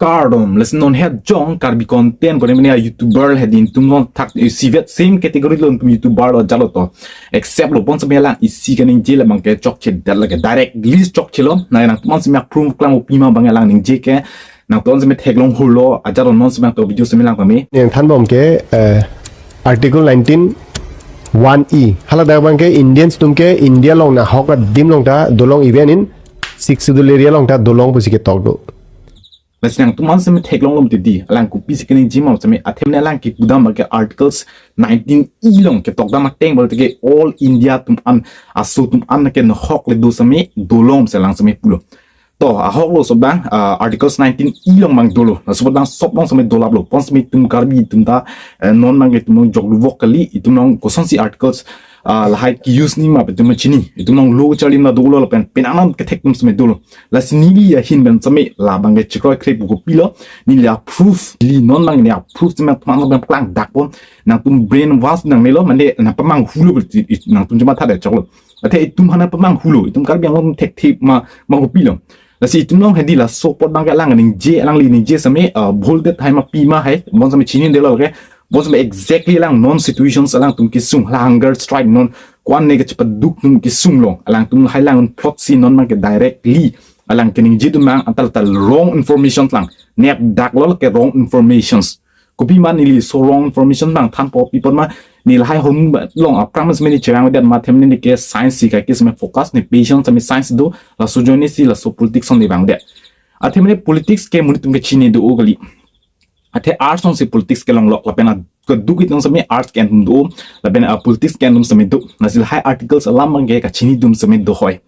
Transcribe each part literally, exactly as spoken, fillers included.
Kardom, lasi non het jong Karbi content pone mene a YouTuber het, netum non thak isivet same category lo, netum YouTuber lo jalo to. Except lo pon seme lang isi kaningje labang ke chokche det lake, directly chokche lo. Na nangtum an seme approve klang o pima abang lang ningje ke. Nangtum an seme theklong holo, ajat non seme to video seme lang pame. Nangthan bom ke, eh, Article nineteen one E. Hala dak abang ke Indians atum ke India along nahok adim along ta dolong, even in Sixth Schedule area along ta dolong pusi ketok do. Lasi nangtum an seme theklong lo mati di, alang kopisi kaningje ma seme, athema ne alang kepudam abang ke Articles nineteen E along ketok dam ateng pulote ke all India atum an, aso atum an ke nahok le do seme dolong pusi alang seme pulo. To, ahok lo sop abang, ah, Articles nineteen E along abang dolo. Laso abang sop along seme dolap lo. Pon seme itum Karbi atum ta, eh, non abang ke itum along jok luvok kali, itum along kosonsi Articles, ah, lahai ke-use nangji ma pu itum chini. Itum along lo charli na dolo lapen penang nang kethek atum seme dolo. Lasi neli ahin pen seme labang ke chekroikre pu kopilo. Neli approve, neli non abang neli approve seme aphan abang klang dak pon. Nangtum brainwash nangne lo, mane nangpamanghu lo, nangtum cuma thade choklo. Athe itum aphan nangpamanghu lo, itum Karbi Anglong thekthe ma, ma kopilo. Lasi itum along hedi laso apot abang ke alang ningje, alangli ningje seme, ah, bhul det hai ma pima hai, bon seme chinidetlo ke, bon seme exactly alang non situations alangtum kesung, la hunger strike non, ko-an ne kachepaduk atum kesung lo, alangtum lahai lang plot si non abang ke directly, alang kaningje atum abang antal tal wrong information lang, nep dak lo ke wrong informations. Kopi ma neli laso wrong information abang thanpo pi apot ma, ne lahai hon along aphrang seme ne cherang det ma, athema ne ke science si kaike seme focus, ne passion seme science do, laso ajoine si laso politics along ne vangdet. Athema ne politics ke monit atum ke chini do o kali. Athe arts along si politics kelong lo, lapen a keduk itum seme arts ke-en atum do, lapen a politics ke-en atum seme do. Lasi lahai articles alam abang ke kachini atum seme do hoi.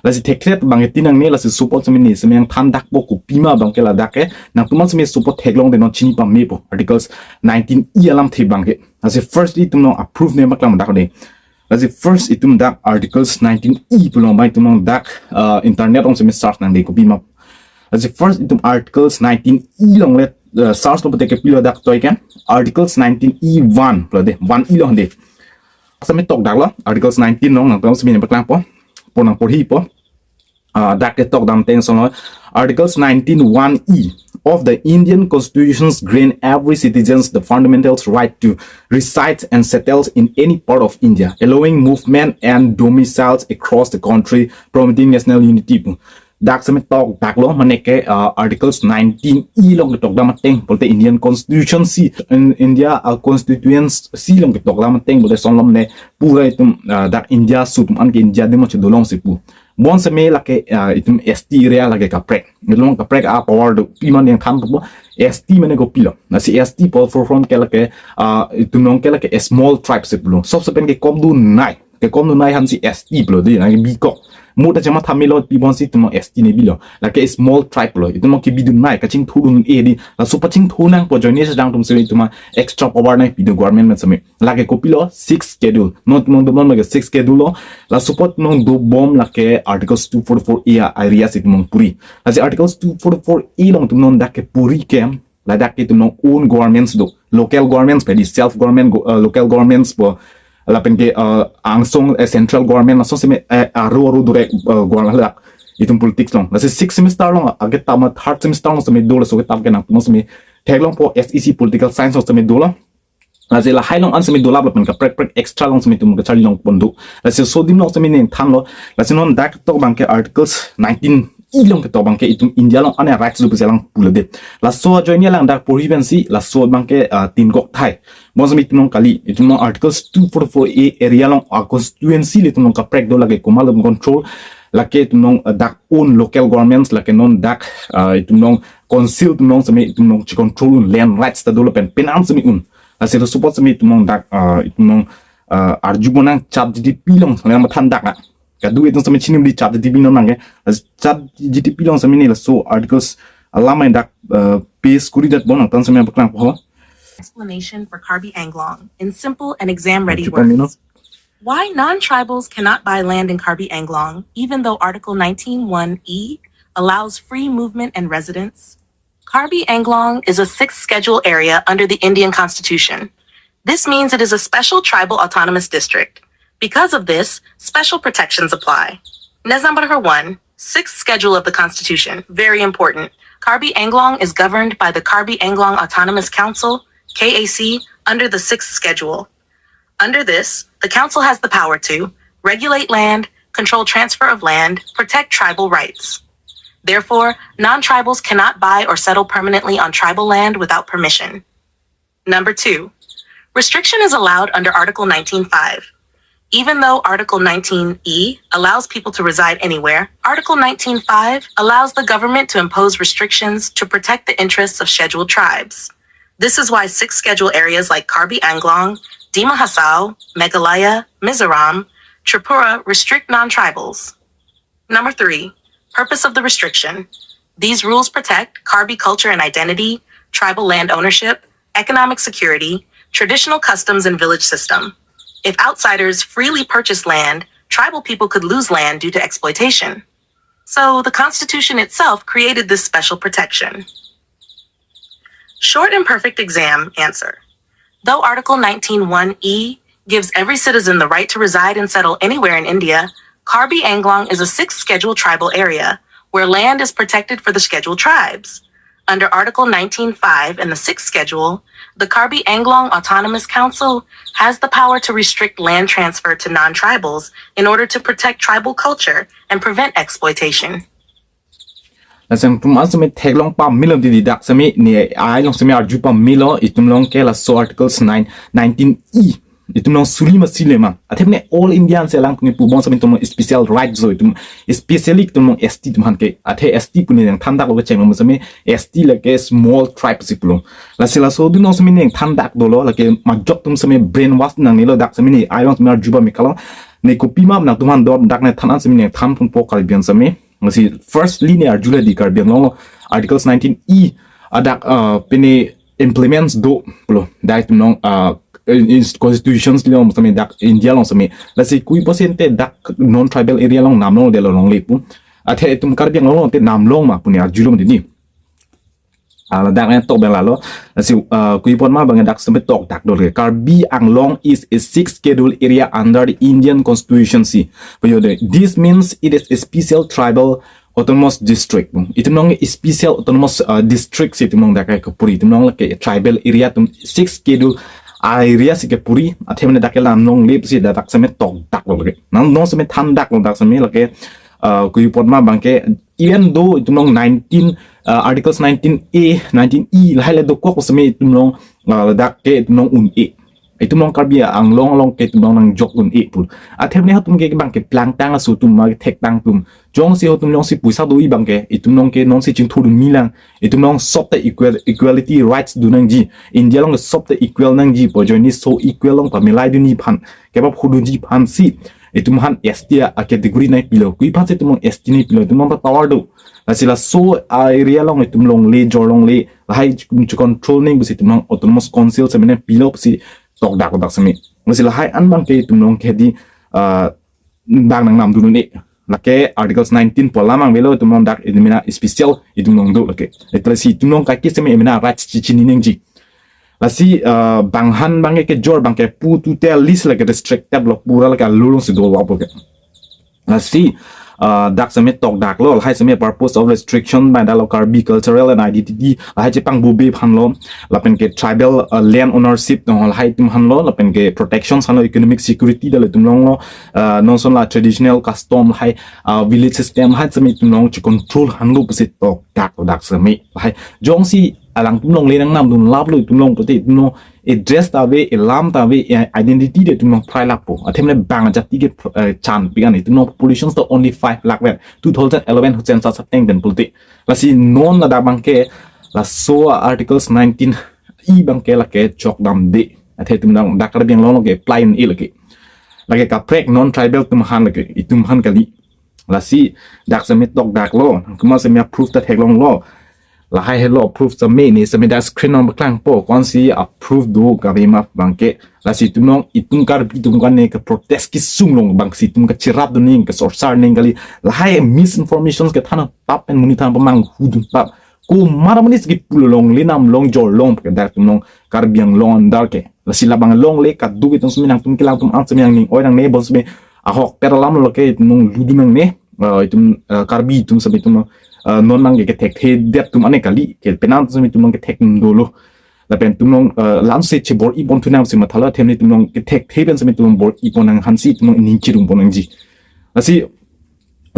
Lasi thekthe abang ke ti nangne, lasi laso apot seme ne seme nangthan dakpo kopi ma abang ke ladak ke, nangtum an seme laso apot theklong de non chini pamepo, Articles nineteen E alamthe abang ke. Lasi first itum along approve ne ma klang dak de. Lasi first itum dak Articles nineteen E pu along abang itum along dak, ah, internet along seme search nangne kopi ma. Lasi first itum Articles nineteen E along le, ah, search lo pulote kopilo dak toi ke, Articles nineteen E one pulo de, one E lo de. Seme tok dak lo, Articles nineteen along nangtum seme ne paklangpo, pon nangporhipo. Ah, dak ketok dam ateng ason lo, Articles nineteen one E of the Indian Constitutions grant every citizens the fundamental right to reside and settle in any part of India, allowing movement and domiciles across the country, promoting national unity pu. Dak seme tok dak lo, mane ke, ah, Articles nineteen E along ketok dam ateng pulote Indian Constitution si, in India, ah, Constituency along ketok dam ateng pulote ason lo mane pura itum, ah, dak India aso atum an ke India adim along chedolong si pu. Bon seme lake, ah, itum S T area lake kaprek. Itum along kaprek a power do, pi ma nangthanpo, S T mane kopilo. Lasi S T pu form ke lake, ah, itum along ke lake a small tribe si pulo. Sop sep pen kekom dunei, kekom dunei aphan si S T pulo de, na bikok. Mo ta chama thamilo pi bon si itum along S T ne bilo. Lake a small tribe lo. Itum along kebi dunei, kachingthu dun-e di. Laso pachingthu nangpo ajoine si dang atum seme itum a extra power nangpi do government pen seme. Lake kopilo, Sixth Schedule. Non itum along do bom lake Sixth Schedule lo. Laso apot itum along do bom lake Articles two forty-four A a area si itum along puri. Lasi Articles two forty-four A along itum along dak kepuri ke, ladak ke itum along own governments do. Local governments, pedi self government, go-, eh, local governments pu, lapen ke, eh, angsong, eh, central government, laso seme, eh, aro aro durek, eh, government dak. Itum politics along. Lasi sixth semester along, ake tama third semester along seme dolo, laso ke tam ke nangtum seme theklongpo, S E C political science along seme dolo. Lasi lahai along an seme dolap lapen kaprek prek extra along seme itum kacharli longpon do. Lasi laso adim along seme nangthanlo. Lasi non dak ketok abang ke Articles nineteen E along ketok abang ke itum India along an rights do pusi alang pulo de. Laso ajoine alang dak porhi pensi, laso abang ke, ah, tin kok thai. Bon seme itum along kali, itum along Articles two forty-four A area along a constituency le itum along kaprek do lake komat atum control, lake itum along, ah, dak own local governments, lake non dak, ah, itum along council itum along seme itum along che control un, land rights ta dolo pen, penang seme un. Lasi laso apot seme itum along dak, ah, itum along, ah, arju bonang ChatGPT along, lang mathan dak na. Kadokave itum seme chini di ChatGPT along nang ke. Lasi ChatGPT along seme ne laso articles alam dak, ah, paste kuri det bon, nangtum seme paklangpo. Explanation for Karbi Anglong in simple and exam-ready words. Why non-tribals cannot buy land in Karbi Anglong, even though Article nineteen one E allows free movement and residence? Karbi Anglong is a Sixth Schedule area under the Indian Constitution. This means it is a special tribal autonomous district. Because of this, special protections apply. Nezam Badhar one, Sixth Schedule of the Constitution, very important. Karbi Anglong is governed by the Karbi Anglong Autonomous Council, K A C, under the Sixth Schedule. Under this, the council has the power to regulate land, control transfer of land, protect tribal rights. Therefore, non-tribals cannot buy or settle permanently on tribal land without permission. Number two, restriction is allowed under Article nineteen five. Even though Article nineteen E allows people to reside anywhere, Article nineteen five allows the government to impose restrictions to protect the interests of scheduled tribes. This is why Sixth Schedule areas like Karbi Anglong, Dima Hasao, Meghalaya, Mizoram, Tripura restrict non-tribals. Number three, purpose of the restriction. These rules protect Karbi culture and identity, tribal land ownership, economic security, traditional customs, and village system. If outsiders freely purchase land, tribal people could lose land due to exploitation. So the Constitution itself created this special protection. Short and perfect exam answer. Though Article nineteen one E gives every citizen the right to reside and settle anywhere in India, Karbi Anglong is a Sixth Schedule tribal area where land is protected for the Scheduled Tribes. Under Article nineteen five in the Sixth Schedule, the Karbi Anglong Autonomous Council has the power to restrict land transfer to non-tribals in order to protect tribal culture and prevent exploitation. Lasi nangtum an sitame theklong pamelo, didi dak sitame ne ai along sitame arju pamelo, itum along ke laso Articles nine, nineteen E itum along suli ma sule ma. Athe ne all India ansi alang puni pu bom sitame itum along special rights do itum, especially itum along S T atum aphan ke. Athe S T pu ne nangthan dak lo kecheng lo sitame S T lake small tribe si pulo. Lasi laso atum along sitame nangthan dak dolo, lake majok atum sitame brainwash nangnelo, dak sitame ne ai along sitame arju pame kalo. Ne kopima nangtum aphan do dak ne than an sitame nangthan ponpo Karbi an sitame. Lasi firstly ne arjule, dei, Karbi Anglong along Articles nineteen E adak, uh, pine implements do pulo, dak itum along, uh, in constitutions along sitame, dak India along sitame. Lasi koi percent te dak non-tribal area along nam longledetlo longle pu. Athe itum Karbi Anglong along te nam long ma pu ne arjulo dei. Ah, ladak ne tok bela lo. Lasi, uh, koi apot ma abang dak sitame tok dak dolo ke. Karbi Anglong is a Sixth Schedule area under the Indian Constitution si. Pajok dei, this means it is a special tribal autonomous district. Itum along special autonomous, uh, district si itum along dak ke puri. Itum along lake tribal area atum Sixth Schedule area si ke puri. Athe mane dak ke nam longle pusi dak sitame tok dak lo ke. Nang non sitame than dak lo, dak sitame lake, uh, koi apot ma abang ke, even though itum along nineteen, uh, Articles nineteen A, nineteen E lahai le dokok sitame itum along, uh, dak ke itum along un-e. Itum along Karbi Anglong along ke itum along nangjok un-e pu. Athe ne hatum ke abang ke plangtang aso atum ma thektang atum. Jongsi hatum jongsi poisa do-i abang ke, itum along ke nonsi chingthur dunji lang. Itum along sob ta equal, equality rights do nangji. India along ke sob ta equal nangji pu ajoine so equal along pamilai dunji aphan, kebap ho dunji aphan si itum aphan S T a category nangpilo. Koi aphan si itum along S T nangpilo, itum along ta power do. Lasi laso a-area along itum longle, jor longle, lahai itum chu control nang pusi itum along autonomous council sitame nangpilo pusi tok dak dak sitame. Lasi lahai an abang ke itum along ke dei, uh, bang nangnam dun un-e. Lake Articles nineteen pu alam abang avelo, itum along dak itum mena special itum along do lake. Lasi itum along kaike sitame mena rights chichini nangji. Lasi, uh, bang han abang ke kejor abang ke pu tu te list lake restricted lo, pura lake alulung si dolo pu ke. Lasi, uh, dak sitame tok dak lo, lahai sitame purpose of restriction abang dak lo Karbi cultural and identity, lahai chepangbobe aphan lo, lapen ke tribal, uh, land ownership dong lahai atum aphan lo, lapen ke protection aphan lo, economic security dak lo itum along lo, uh, non ason la traditional custom lahai, uh, village system lahai sitame itum along chu control aphan lo pusi tok dak lo dak sitame. Lahai jongsi alangtum along le nangnam dun lap lo itum along pulote itum along address ta ave, alam ta ave, i-, identity ta itum along phrai lap po. Athe mane bang jati ke, eh, chan pigan itum along population ta only five lakh vet. Two thousand eleven census ateng den pulote. Lasi non ladak abang ke laso Articles nineteen E abang ke lake chok damde. Athe itum along dak Karbi Anglong along ke apply un-e lake. Lake kaprek non-tribal atum aphan lake, itum aphan kali. Lasi dak sitame tok dak lo, komat sitame proof ta theklong lo. Lahai helo proof sitame, ne sitame dak screen along paklang po, konsi a-proof do kave ma abang ke. Lasi itum along, itum Karbi atum kan ne ke protest kesung long abang si itum kachirap dun nang, kasorsar nang kali. Lahai misinformations kethan tap pen monit aphan pamanghu dun tap. Komat amonit si kipu longle, nam long jor long ke dak itum along Karbi Anglong under ke. Lasi labang longle kaduk itum sitame nangtum kelang atum an sitame nangning oi nangne, bonsitame ahokpet alam lo ke itum along lu dun nangne, eh, itum, eh, Karbi atum sitame itum along, uh, non nang ke thekthe det atum ane kali, ke penang seme itum along kethek dolo. Lapen itum along, uh, lamse chebor-i pon thu nangsi mathalo, athe nelitum along kethekthe pen seme itum along bor-i pon nang aphansi itum along ining chirum pon nangji. Lasi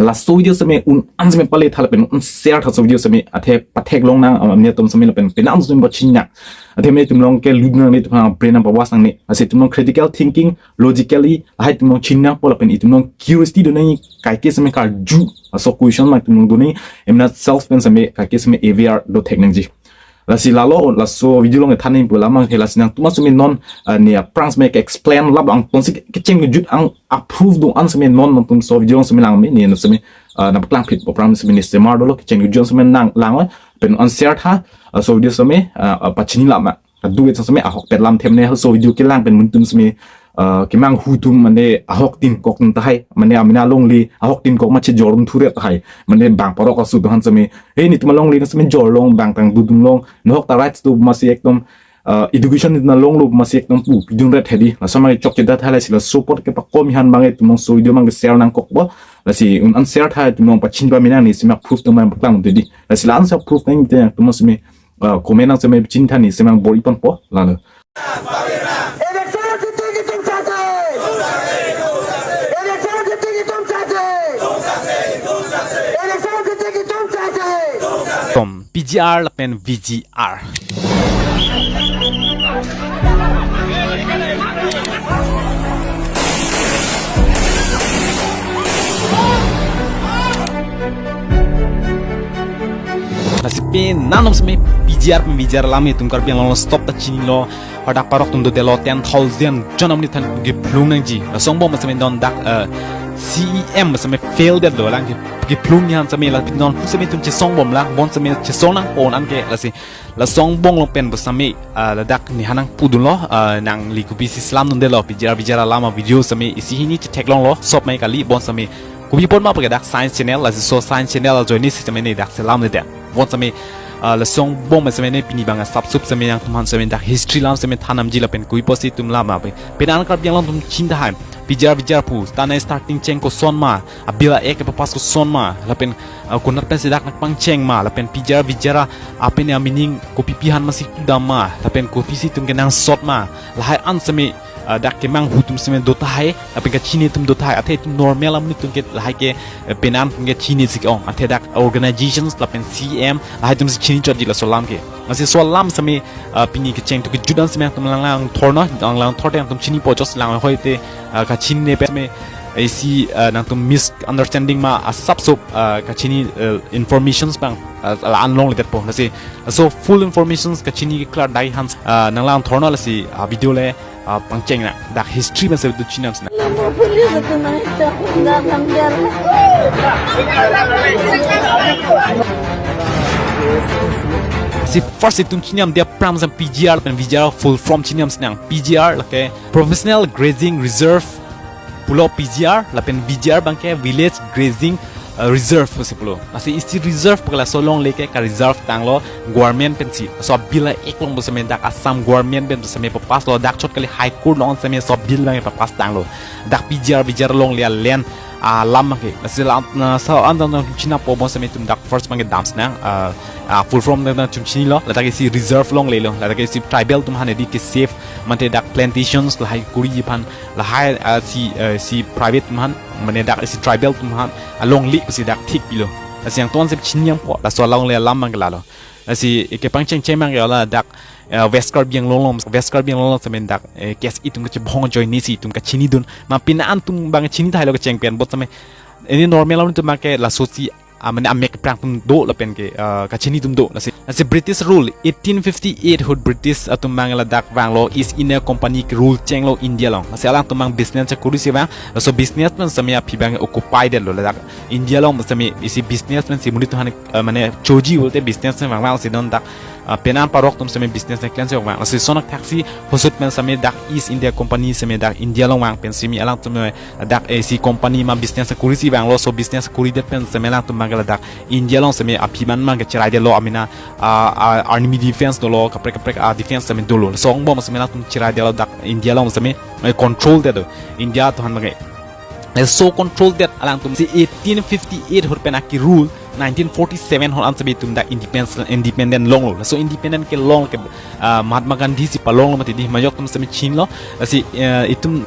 laso video seme un-an seme pale tha lapen un-an share tha laso video seme, athe pathek long nang, uh, netum seme lapen penang seme pachini nang. Athe nelitum along ke lut nang, nelitum along brain nang pawas nangne. Lasi itum along critical thinking, logically, lahai itum along chini nangpo lapen itum along curiosity do nang, kaike seme karju, laso question ma itum along do nang, emna self pen seme kaike seme aware do thek nangji. Lasi lalo, laso video along than nangji pu alam abangke, lasi nangtum seme non, uh, ne aphrang seme ke-explain lap angtonsi kecheng kejut ang approve do-an seme non nangtum laso video along seme lang me, ne seme, uh, nangpaklang phit aphrang seme ne semar dolo, kecheng kejut seme nang lang, pen un-an share tha, uh, laso video seme, uh, uh, pachini lap ma. Kadokave seme ahokpet lam them ne, laso video kelang pen mun atum seme, uh, kemanghu atum mane ahok tin kok atum tahai, mane amena longle ahok tin kok ma chejor dun thuret tahai, mane bang parok asu dohan seme, "He, netum alongle na seme jor long, bang tang dudun long, nahok ta rights do masi ekdom, uh, education netum along lo masi ekdom pu pidun ret hedi." Laso ma chokche dat halai sila support kepakom aphan abang itum along laso video abangke share nangkokpo. Lasi un-an share tha itum along pachini pame nang, ne seme approve atum abang paklang didi. Lasi la-an seme approve nang te itum along seme, uh, comment nang seme pachini tha, ne seme bor-i ponpo lalo. Election जीतेगी तुम चाहते हैं? Election जीतेगी तुम चाहते हैं? Election जीतेगी तुम चाहते हैं? Tom P G R lapen V G R. Lasi penang seme P G R pen V G R alam itum Karbi Anglong along stop ta chinilo. Hadak parok atum dodelo, ten thousand jon amonit aphan kephlung nangji. Laso angbong seme non dak, eh, C E M seme fail detlo, alang ke, kephlung aphan seme lapen non seme itum chesong bomlang, bon seme chesong nangpo anke. Lasi laso angbong along pen bo seme, ah, ladak ne hanang pudunlo, ah, nangli kopisi selam dundelo, P G R V G R alam avideo seme isi hini chetheklonglo, sop mai kali, bon seme kopi apot ma pu ke dak Science Channel, lasi laso Science Channel ajoine si seme ne dak selam le den. Bon seme, ah, laso angbong seme ne pini abang asapsup seme nangtum aphan seme dak history alam seme than damji lapen kopi apotsi itum alam ma pu, penang Karbi Anglong atum chinidun tahai, P G R V G R pu, ta ne starting cheng koson ma, a-bill a-act papass koson ma, lapen, ah, konat pensi dak nangpangcheng ma, lapen P G R V G R a, a-pen a-meaning kopi aphan masi kudam ma, lapen kopisi itum kenangsot ma, lahai an seme, ah, dak kemanghu atum seme do tahai, lapen kachini atum do tahai, athe itum normal amonit atum ke lahai ke, eh, penang atum ke chinisi ke-ong, athe dak organizations lapen C E M lahai atum si chini chotji laso alam ke. Lasi laso alam seme, ah, pini kecheng atum kejut an seme nangtum lang langthornon, lang langthor te nangtum chinipo, just lang hoi te, ah, kachinine pen seme isi, ah, nangtum misunderstanding ma asapsup, ah, kachini, eh, informations abang, ah, la-an longledetpo. Lasi laso full informations kachini keklardai aphan, ah, nang langthornon, lasi, ah, video le, ah, pangcheng nang. Dak history pen seme itum chinidun nang. Lambo police itu nang itu nang langgar. Si first itum chinidun dia pram sam P G R pen V G R full form chinidun nang. P G R lake Professional Grazing Reserve pulo P G R, lapen V G R abangke Village Grazing, eh, Reserve pusi pulo. Lasi isi reserve pu ke laso alongle ke ka-reserve tanglo government pensi. Laso a-bill a-act along bo seme dak Assam government pen seme papasslo, dak chot kali High Court along seme laso a-bill abang papass tanglo. Dak P G R V G R alongle a-land alam abangke. Lasi la-an, na, laso an dang dang chinapo, bon seme itum dak first abangke damsi nang, ah, ah, full form dang dang itum chinilo. Ladak isi reserve alonglelo. Ladak isi tribal atum aphan edi ke-save, mate dak plantations lahai kuri aphan, lahai, ah, si, eh, si private atum aphan, mane dak isi tribal atum aphan alongle pusi dak thik pilo. Lasi nangtum seme chinidunpo, laso alongle alam abangke lalo. Lasi kepangcheng cheng abangke ladak, eh, West Karbi Anglong along, West Karbi Anglong along seme dak, eh, case itum kachebong ajoine si itum kachinidun. Ma penang atum abang chini thailo kecheng pen, bon seme ini normal amonit atum abangke laso si, ah, mane amek aphrang atum do lapen ke, ah, kachini atum do. Lasi, lasi British rule, eighteen fifty-eight ahut British atum abang ladak vanglo, East India Company ke-rule chenglo India along. Lasi alangtum abang business chekuri si vang, laso business pen seme aphi abang occupy detlo ladak India along, seme isi business pen si monit atum aphan, eh, mane choji pulote business pen vang vangsi non dak, ah, penang parok atum seme business pen klem si vang. Lasi lason athaksi ahut pen seme dak East India Company seme dak India along vang pen seme alangtum, eh, dak isi company ma business kuri si vanglo, laso business kuridet pen seme alangtum abang ladak India along seme aphi aphan abang cherai detlo, amena, ah, ah, army defense dolo, kaprek kaprek, ah, defense seme dolo. Laso angbong seme alangtum cherai detlo dak India along seme, eh, control detlo India atum aphan abang. Eh, laso control det alangtum si eighteen fifty-eight ahut pen aki-rule nineteen forty-seven hon an seme itum dak independence, independent longlo. Laso independent kelong ke, ah, Mahatma Gandhi si palonglo mati di, mayok atum seme chinilo. Lasi, eh, itum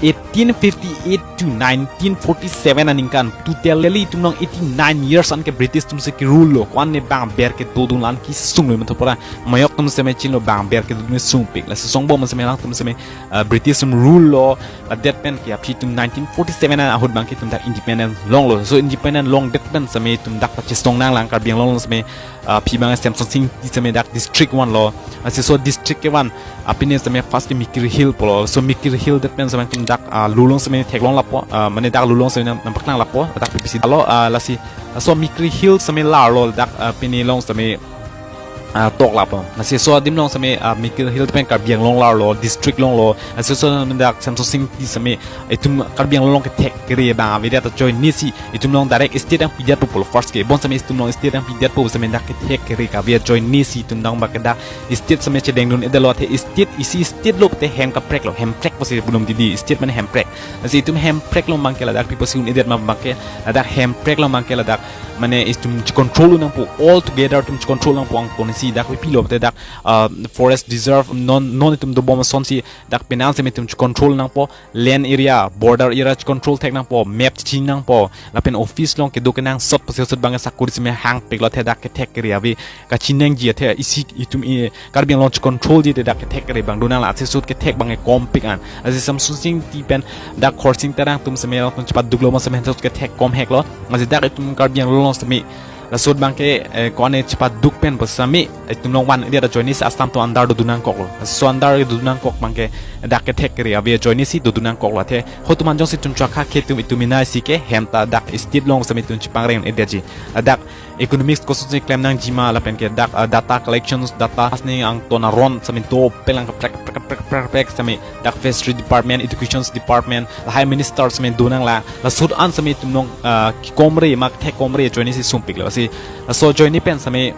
eighteen fifty-eight to nineteen forty-seven aningkan, totally itum along eighty-nine years an ke British atum si ke-rule lo. Ko-an ne bang ber kedo dun la-an kesung lo, matha pura mayok atum seme chinilo, bang ber kedo dun sungpik. Lasi asong bom seme alangtum seme, ah, British atum rule lo, ladet pen ke aphi itum nineteen forty-seven ahut abang ke itum dak independent longlo. So independent longdet pen seme itum dak pachesong nanglang, Karbi Anglong seme, ah, aphi abang Semsonsing Ingti seme dak district vanlo. Lasi laso district kevan, ah, pine seme first Mikir Hill pulo. So Mikir Hill det pen seme itum dak, ah, lulong seme theklong lapo, ah, mane dak lulong seme nang, nangpaklang lapo, dak P P C lo, ah, lasi, ah, laso Mikir Hill seme larlo dak, ah, pine along seme, ah, tok lapo. Lasi laso adim along seme, ah, Mikir Hill pen Karbi Anglong larlo, district longlo. Lasi laso dak Semsonsing Ingti seme itum Karbi Anglong along kethek kere abang avedet ajoine si itum along direct state nangpidet po pulo first ke. Bon seme itum along state nangpidetpo seme dak kethek kere kave ajoine si itum along abang ke dak state seme chedengdun-edetlo, athe state, isi state lo te hem kaprek lo, hemprek pusi pulo mati di, state mane hemprek. Lasi itum hemprek along abang ke ladak pi pusi un-edet ma abang ke, ladak hemprek along abang ke ladak mane itum control nangpo, all together itum control nangpo, angkon si dak pilo te dak, ah, forest reserve non, non itum dobom asonsi dak penang seme itum control nangpo, land area, border area control thek nangpo, map chini nangpo, lapen office along kedo kenangsot pusi ahut abang sakori seme hangpiklo, athe dak kethek kere ave, kachiningje, athe isi itum, eh, Karbi Anglong controlji te dak kethek kere abang do nanglang, lasi ahut kethek abang kompik an. Lasi Semsonsing Ingti pen dak Khorsing Terang atum seme alangtum chepaduklo, mo seme ahut kethek komheklo. Lasi dak itum Karbi Anglong seme laso ahut abang ke, eh, ko-an ne chepaduk pen pu seme itum along van-edet ajoine si Assam atum under dodun nangkoklo. Laso under dodun nangkok abang ke dak kethek kere ave ajoine si dodun nangkoklo, athe ahut atum an jongsi itum chakha ke itum, itum inai si ke hem ta dak state along seme itum chepangreng-edetji. Dak economics kosonsi klem nangji ma lapen ke dak, ah, data collections, data asning angton aron seme dopiklang kaprek kaprek kaprek kaprek seme dak fishery department, education department, lahai minister seme do nanglang. Laso ahut an seme itum along, ah, kekomre ma kethek komre ajoine si sungpiklo. Lasi laso ajoine pen seme,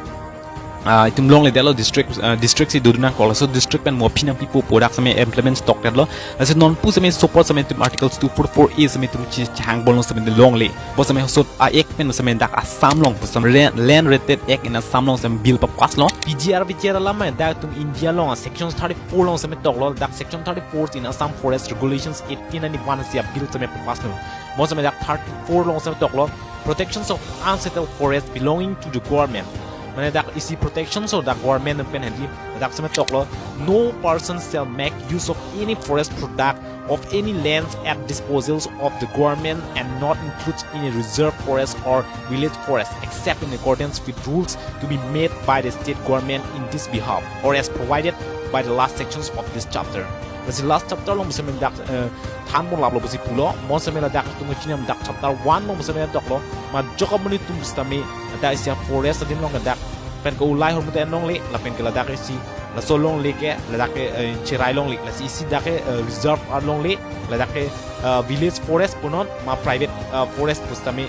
ah, itum longledetlo district, ah, district si dodun nangkok, laso district pen mo aphi nangpipo pu dak seme implement tokdetlo. Lasi non pu seme support seme itum Article two forty-four A seme itum chi-, chehang bolong seme longle. Bo seme ahut a-act pen seme dak Assam along, seme Land, Land Related Act in Assam along seme bill papasslo. P G R, P G R alam ma dak itum India along section thirty-four along seme toklo, dak section thirty-four in Assam Forest Regulations eighteen ninety-one si a-bill seme papasslo. Mo seme dak thirty-four along seme toklo, protections of unsettled forest belonging to the government. Mane dak isi protections of the government pen handi dak seme toklo, no person shall make use of any forest product of any lands at disposals of the government and not includes any reserve forest or village forest except in accordance with rules to be made by the state government in this behalf or as provided by the last sections of this chapter. Lasi last chapter along seme dak, eh, thanbom laplo pusi pulo, mo seme ladak itum kachinam dak chapter one along seme toklo, majok amonit atum sitame dak isi forest adim along dak pen ke ulai ahormu ta en longle, lapen ke ladak isi laso longle ke ladak ke, eh, cherai longle, lasi isi dak ke, eh, reserve alongle, ladak ke, eh, village forest punon ma private, eh, forest pu sitame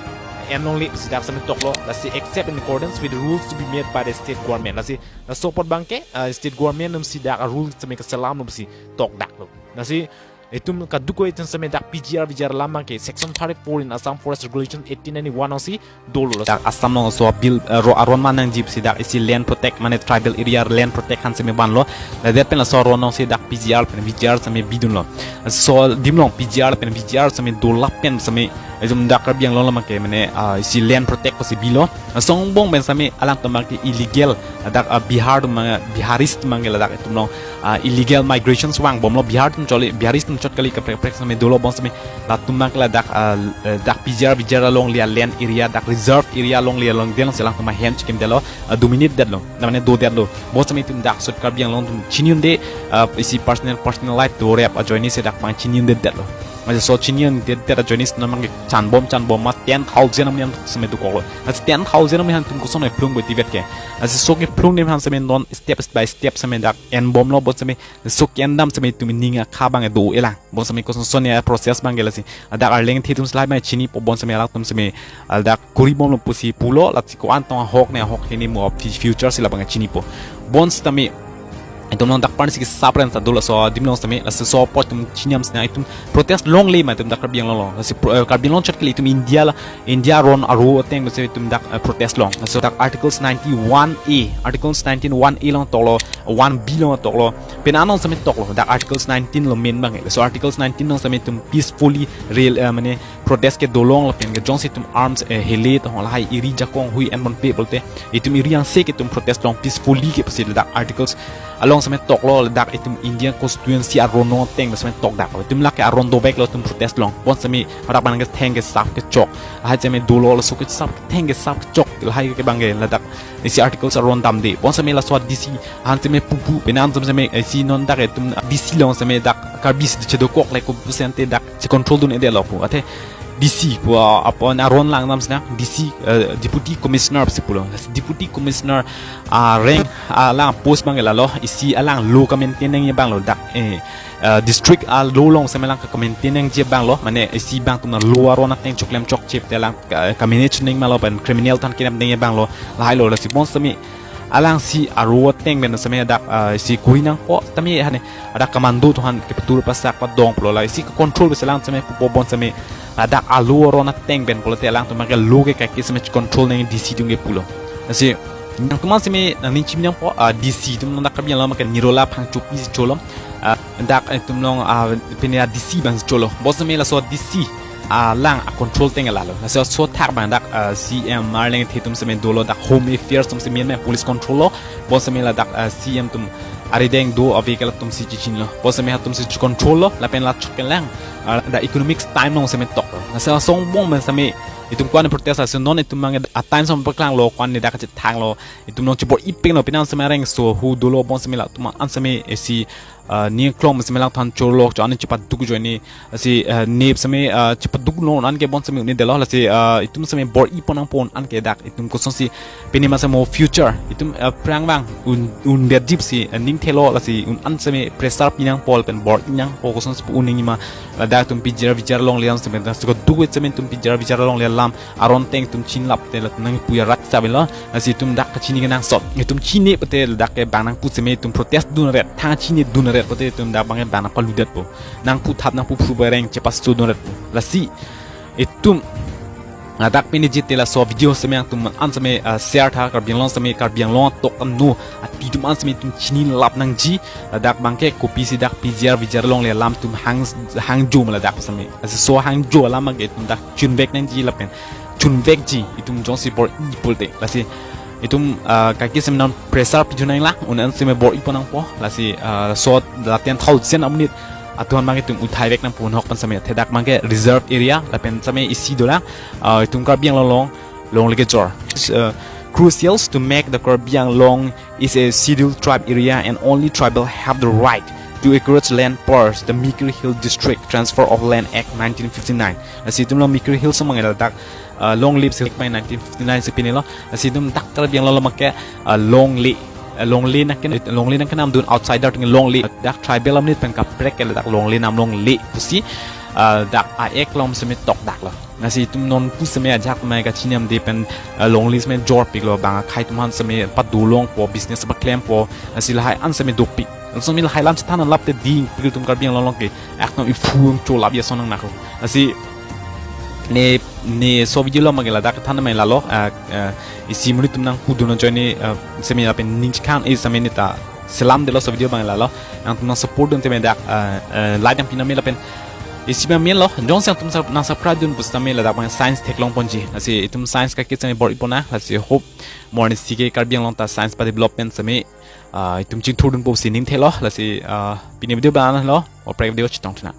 en longle, si dak seme toklo, lasi except in accordance with the rules to be made by the state government. Lasi laso apot abang ke, eh, state government atum si dak a-rule sitame keselam atum si tokdaklo. Lasi itum kadokave itum seme dak P G R V G R alam abang ke section thirty-four in Assam Forest Regulation eighteen ninety-one along si dolo. Dak Assam along laso bill, eh, ro aron ma nangji pusi dak isi land protect, mane tribal area land protect aphan seme vanlo. Ladet pen laso aron along si dak P G R pen V G R seme bidunlo. Laso adim along P G R pen V G R seme do lapen seme itum dak Karbi Anglong alam abang ke mane, ah, isi land protect pusi bilo. Asong angbong pen seme alangtum abang ke illegal, dak, ah, Bihar atum abang, Biharis atum abang ke ladak itum along, ah, illegal migrations vangbomlo, Bihar atum chot kali, Biharis atum chot kali kaprek kaprek seme dolo, bon seme latum abang ke ladak, ah, eh, dak P G R V G R alongle a-land area, dak reserve area alongle along, den along si alangtum ahem chekimdetlo, ah, dominate detlo, na mane dodetlo. Bon seme itum dak South Karbi Anglong atum chini un-e, ah, isi personal, personal life dorep ajoine si dak pang chini un-edetlo. Mane laso chini un-edet ajoine si non abang ke chanbom chanbom ma ten thousand amonit seme dokoklo. Lasi ten thousand amonit aphan itum koson kephlung bo tivet ke. Lasi laso kephlung adim aphan seme non step by step seme dak enbomlo, bon seme laso ke-endam seme itum ning akha abang do-elang. Bon seme koson son ya process abang ke lasi. Dak arleng thi atum si lahai abang chinipo, bon seme alangtum seme, ah, dak koribomlo pusi pulo, lasi ko-an tong ahok ne ahok hini mo fu-, future si labang chinipo. Bon sitame Itum along dak parnisi kesap ren ta dolo, laso adim along sitame, laso aso apot itum chiniam sina itum protest longle ma itum dak Karbi Anglong along. Lasi pro-, eh, Karbi Anglong chot kali, itum India la, India aron aro ateng bese itum dak, eh, protest long. Laso dak Articles ninety-one A, Articles nineteen one A along toklo, one B along toklo. Pen anong sitame toklo, dak Articles nineteen lo main abang. Laso Articles nineteen along sitame itum peacefully rel-, eh, mane protest kedo long lapen ke jongsi itum arms, eh, hele ta hong lahai eri jakong hui en ponpe pulote itum eri angse ke itum protest long peacefully ke pusi dak Articles along sitame toklo, dak itum Indian Constitution aron ateng sitame tok dak. Itum lake aron dovek lo itum protest long. Bonsitame hadak abang ketheng kesap kechok. Lahai sitame dolo laso kesap ketheng kesap kechok. Lahai ke abang ke ladak isi Articles aron damde. Bonsitame laso D C aphan sitame pupu, pen an sitame isi non dak itum D C along sitame dak Karbi si chedokok le ko pusente dak si control dun-edetlo pu. Athe D C pu apot aron lang nam sina D C, eh, Deputy Commissioner si pulo. Deputy Commissioner, ah, rank, ah, alang post abang ke lalo, isi alang law ka-maintain nangji abang lo dak, eh, eh, district a-law along sitame alang ka-maintain nangji abang lo, mane isi abang atum law aron ateng choklem chokche te alang ka, ka-manage nangji ma lo pen criminal aphan kenep nangji abang lo, lahai lo. Lasi bonsitame alang si aro ateng pen sitame dak, ah, si kuri nangpo tame hane, dak commando atum aphan kepatur pasak padong pulo, la isi ke-control bese alang sitame pupo. Bonsitame, ah, dak a-law aron ateng pen pulote alangtum ke law ke kaike sitame control nangji D C atum ke pulo. Lasi nangtum an sitame nangning chim nangpo, ah, D C atum dak Karbi Anglong ke Nirola Phangchopi si cholo. Ah, dak itum along, ah, pine a-D C abang si cholo. Bonsitame laso D C alang a-control ateng lalo. Laso aso athak abang dak, ah, C M arleng the atum sitame dolo, dak Home Affairs atum sitame main police control lo. Bonsitame ladak, ah, C M atum arideng do ave ke latum si chichinlo. Bonsitame latum si control lo, lapen la chok kelang, ah, dak economics time along sitame tok lo. Laso asong bong abang sitame itum ko-an protest aso non itum abang a-time sitame paklanglo, ko-an ne dak kachethanglo. Itum along chibor-i peng lo, pen an sitame areng so hu dolo, bonsitame latum an sitame isi, ah, ning klong sitame alangphan chorlok cho an chipaduk ajoine. Lasi, ah, nep sitame, ah, chipaduk non an ke bonsitame un-edetlo. Lasi, ah, itum sitame bor-i pon nangpo non an ke dak itum kosonsi pine ma sitame future itum, ah, aphrang abang un, un-edetji pusi, ah, ning thelo. Lasi un an sitame pressure pi nangpo lapen bor-i nangpo kosonsi pu un nangji ma, ladak itum pijar vijar longle alam sitame, dak siko duk sitame itum pijar vijar longle alam aron ateng itum chinilap te latum nangpu ya rat sabe lo. Lasi itum dak kachini kenangsot. Itum chini pute dak ke bang nangpu sitame itum protest dunret, thang chinidunret pute itum dak abang ke bang nangpaludetpo. Nangputhap nangpuphru bereng chepasu dunretpo. Lasi itum, ah, dak pini jite laso video sitame nangtum an sitame, ah, share tha, Karbi Anglong sitame, Karbi Anglong atok ano ati atum an sitame itum chinilap nangji. Ladak abang ke kopisi dak pijar vijar longle alam itum hang, hangjo ma ladak sitame. Lasi laso hangjo alam abang ke itum dak chunvek nangji lapen chunvekji itum jongsi bor-i pulote. Lasi itum, ah, kaike sitame non pressure pidun nanglang, un an sitame bor-i pon nangpo. Lasi, ah, laso la ten thousand amonit atum abang itum uthaivek nangpo, nahok pen sitame. Athe dak abang ke reserve area lapen sitame isi dolang, ah, itum Karbi Anglong along longle kejor. Uh, crucial to make the Karbi Anglong is a scheduled tribe area and only tribal have the right to acreage land per the Mikir Hill District Transfer of Land Act nineteen fifty-nine. Lasi itum along Mikir Hill sitame ladak, uh, longle si pai nineteen fifty-nine si pine lo. Lasi itum dak Karbi Anglong along abang ke, uh, longle, uh, longle nangke, longle nangkenam dun outsider atum longle. Dak tribal amonit pen kaprek ke ladak longle nam longle pusi, uh, dak a-act along sitame tok dak lo. Lasi itum nonpu sitame ajahak mai kachiniam de pen, uh, longle sitame jorpiklo, bang akhei atum aphan sitame pado longpo, business paklempo. Lasi lahai an sitame dopik. Laso sitame lahai alam chethan lap te dingpik itum Karbi Anglong along ke. Ekdom iphu cholap ya sonang nako. Lasi ne, ne laso video along abang ke ladak than mai lalo, ah, ah, isi monit atum nangpudun ajoine, ah, sitame lapen ning chikhang-e sitame neta selamde laso video abang lalo. Nangtum nangsupport dun sitame dak, ah, ah, like nangpi nang me lapen isi abang main lo, jongsi nangtum sub-, nangsubscribe dun pusitame ladak abang science theklong ponji. Lasi itum science kaike sitame bor-i pon nang. Lasi hope mo arnisi ke Karbi Anglong ta science pa development sitame, ah, itum chingthur dunpo pusi ning thelo. Lasi, ah, pini video abang lo, oprek video chetong thena.